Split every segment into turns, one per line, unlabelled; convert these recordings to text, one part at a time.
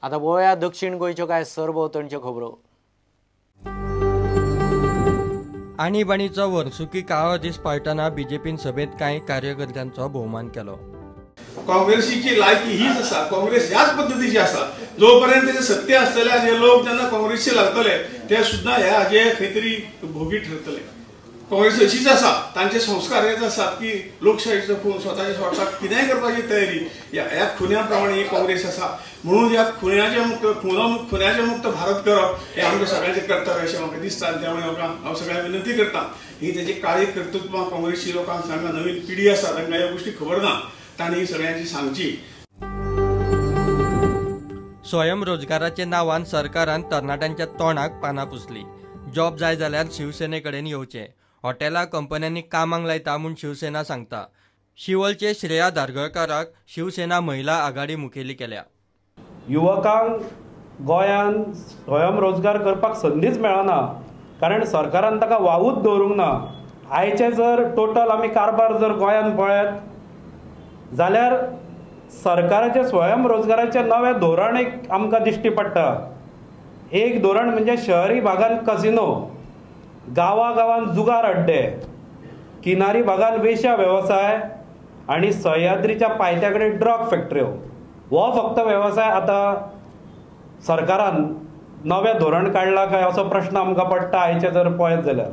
आतां पळोवया दक्षिण गोंयच्यो कांय सरभोंवतणच्यो खबरो.
आणीबाणीचो वर्सुकी काळो दीस पाळटना बीजेपीन सभेंत कांय कार्यकर्त्यांचो भोवमान केलो.
काँग्रेसीची लायकी हीच आसा, काँग्रेस ह्याच पद्दतीची आसा. जोपर्यंत ते सत्य आसतले आनी लोक जेन्ना काँग्रेसचे लागतले ते सुद्दां ह्या हाजे खंय तरी भोगी ठरतले. काँग्रेस अशीच आसा, तांचे संस्कार हेच आसात की लोकशाहीचो खून, स्वताच्या स्वार्थाक कितेंय करपाची तयारी ह्या खुन्या प्रमाणे ही काँग्रेस आसा. म्हणून ह्या खुन्याचे मुक्त भारत करप हें आमच्या सगळ्यांचें कर्तव्य अशें म्हाका दिसता. आनी त्यामुळे म्हाका हांव सगळ्यांक विनंती करता ही तेजी काळी कर्तृत्वां काँग्रेसची लोकांक सांगा. नवीन पिढी आसा तांकां ह्या गोश्टी खबर ना, तांणी सगळ्यांची सांगची.
स्वयंरोजगाराच्या नांवान सरकारान तरणाट्यांच्या तोंडाक पानां पुसली. जॉब जाय जाल्यार शिवसेने कडेन येवचें, हॉटेलां कंपन्यांनी कामाक लायता म्हूण शिवसेना सांगता. शिवलचे श्रेया धारगळकाराक शिवसेना महिला आघाडी मुखेली केल्या.
युवकांक गोंयांत स्वयंरोजगार करपाक संदीच मेळना, कारण सरकारान ताका वावूच दवरूंक ना. आयचे जर टोटल आमी कारभार जर गोंयांत पळयत जाल्यार सरकाराचे स्वयंरोजगाराचे नवें धोरण एक आमकां दिश्टी पडटा. एक धोरण म्हणजे शहरी भागांत कसिनो, गांवागांवांत जुगार अड्डे, किनारी भागांत वेश्या वेवसाय आनी सह्याद्रीच्या पायथ्या कडेन ड्रग फॅक्टऱ्यो. हो फक्त वेवसाय आतां सरकारान नवें धोरण काडलां काय असो प्रश्न आमकां पडटा. आयचे जर पळयत जाल्यार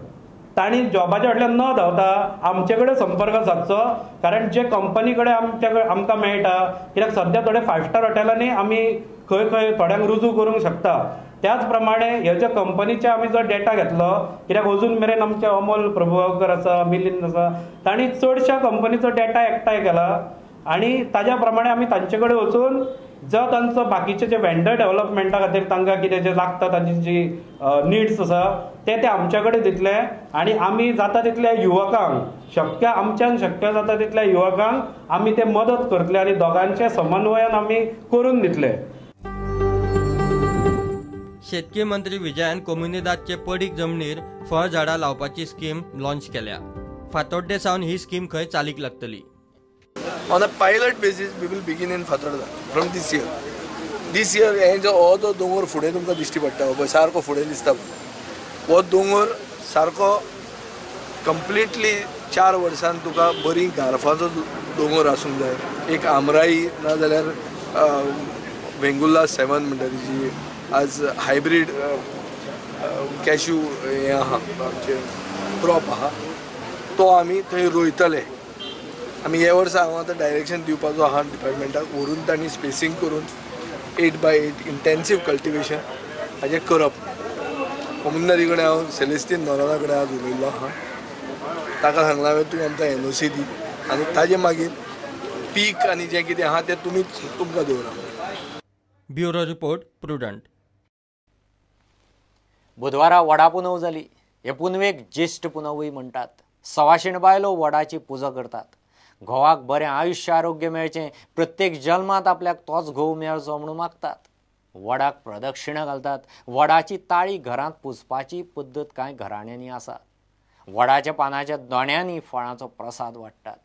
तांणी जॉबाच्या फाटल्यान न धांवता आमचे कडेन संपर्क सादचो, कारण जे कंपनी कडेन आमकां मेळटा, कित्याक सद्या थोडे फायव स्टार हॉटेलांनी आमी खंय खंय थोड्यांक रुजू करूंक शकता. त्याच प्रमाणे ह्या ज्या कंपनीचे आमी जो डेटा घेतलो, कित्याक अजून मेरेन आमचे अमोल प्रभुगांवकर आसा, मिलिंद आसा, तांणी चडश्या कंपनीचो डेटा एकठांय केला आनी ताज्या प्रमाणे आमी तांचे कडेन वचून जो तांचो बाकीचे जे वेंडर डेव्हलपमेंटा खातीर तांकां कितें जें लागता, तांची जी निड्स आसा ते ते आमच्या कडेन दितले आनी आमी जाता तितल्या युवकांक शक्य आमच्यान शक्य जाता तितल्या युवकांक आमी ते मदत करतले आनी दोगांचे समन्वयान आमी करून दितले.
शेतकी मंत्री विजयान कोमुनिदादचे पडीक जमनीर फळ झाडां लावपाची स्कीम लॉन्च केल्या. फातोड्डे सावन ही स्कीम खंय चालीक लागतली.
On a pilot basis, we will begin in Fatorda from this year. This year, हे जो हो जो दोंगर फुडें तुमकां दिश्टी पडटा पळय, सारको फुडें दिसता पळय, हो दोंगर सारको कंप्लिटली 4 वर्सांत तुका बरी गार्फाचो दोंगर आसूंक जाय. एक आमराई ना जाल्यार वेंगुर्ला 7 म्हणटा तिजी आज हायब्रीड कॅश्यू हें आहा, आमचें क्रॉप आहा, तो आमी थंय रोयतले. आमी हे वर्सा हांव आतां डायरेक्शन दिवपाचो आहा डिपार्टमेंटाक, व्हरून तांणी स्पेसींग करून 8x8 intensive cultivation हाजें करप. कोमुनिदादी कडेन हांव सेलेस्तीन नोरोना कडेन आज उलयल्लो आहा, ताका सांगलां हांवें तूं आमकां NOC दी आनी ताजे मागीर पीक आनी जें कितें आहा तें तुमी तुमकां दवरा.
Bureau report, Prudent.
बुधवारा वडा पुनव जाली. हे पुनवेक ज्येश्ठ पुनवूय म्हणटात. सवाशीण बायलो वडाची पुजा करतात. घोवाक बरें आयुश्य आरोग्य मेळचें, प्रत्येक जल्मांत आपल्याक तोच घोव मेळचो म्हणून मागतात. वडाक प्रदक्षिणा घालतात. वडाची ताळी घरांत पुजपाची पद्दत कांय घराण्यांनी आसा. वडाच्या पानाच्या दोण्यांनी फळांचो प्रसाद वाडटात.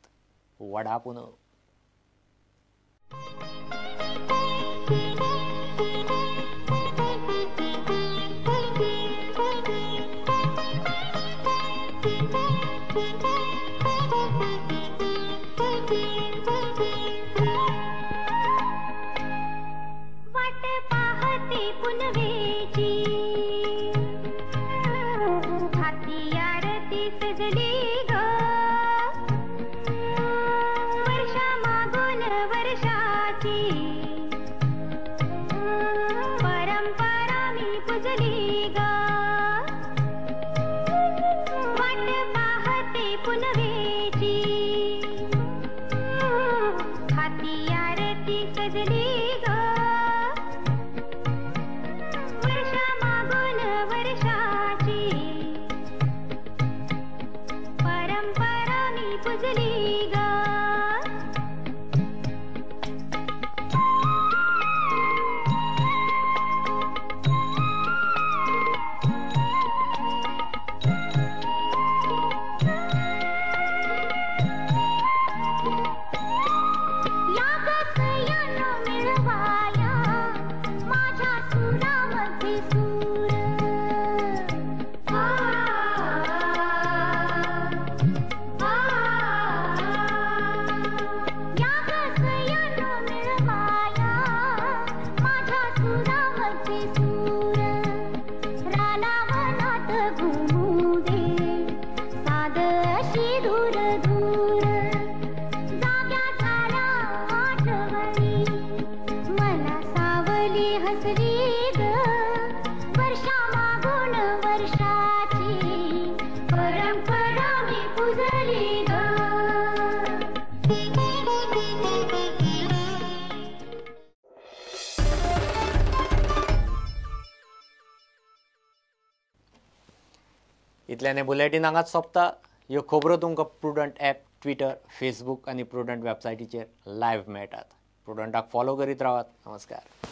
वडा पुनव.
या
इतल्यान हें बुलेटीन हांगाच सोंपता. ह्यो खबरो तुमकां प्रुडंट ॲप, ट्विटर, फेसबूक आनी प्रुडंट वेबसायटीचेर लायव्ह मेळटात. प्रुडंटाक फॉलो करीत रावात. नमस्कार.